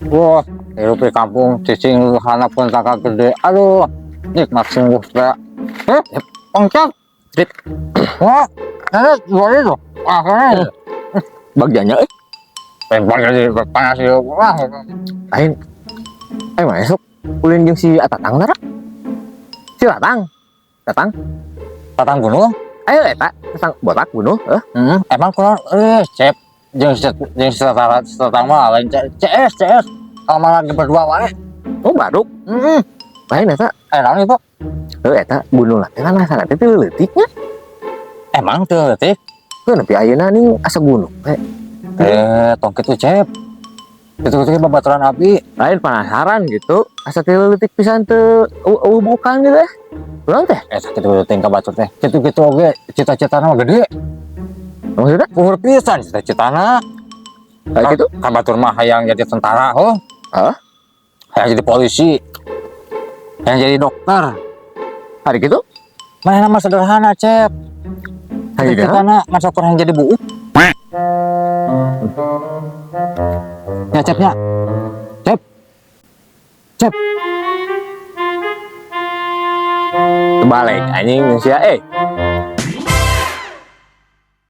Wah, hirup di kampung cicing handapeun tangkal gede. Aduh, nikmat sungguh teh. Eh, ongcap. Trip. Wah, ini dua itu. Wah, ini. Bagjanya eh. Lempar jadi panas ya. Wah, Lain. Eh, mana sok ulin jeung si Atatang tara? Si Tatang. Tatang. Tatang gunung. Ayo eta, Tatang botak bunuh, eh. Emang kurang eh cep jeung si jeung si Tatang, si Tatang mah lain CS CS. Kalau malah lagi berdua wae. Oh, baduk. Lain eta. Eh, naon itu? Heuh, eta bunuh lah. Teh kan asana teh teu leutik nya. Emang tuh leutik. Heuh, nepi ayeuna ning asa gunung. Eh, Eh, tong kitu cep. Kitu-kitu babaturan abi. Lain penasaran gitu. Asa teu leutik pisan teu eueuh bukan gitu eh. Kunaon teh? Eh, kitu kitu tingkah batur teh. Kitu-kitu oge cita-citana mah gede. Maksudnya? Luhur pisan cita-citana. Kayak gitu? Kan batur mah hayang jadi tentara, oh. Hah? Hayang jadi polisi. Hayang jadi dokter. Hari gitu? Mana nama sederhana, Cep. Hari gitu? Cita-citana masa kurang jadi buuk. Ya, Cepnya. Cep. Cep. Balik anjing sia eh.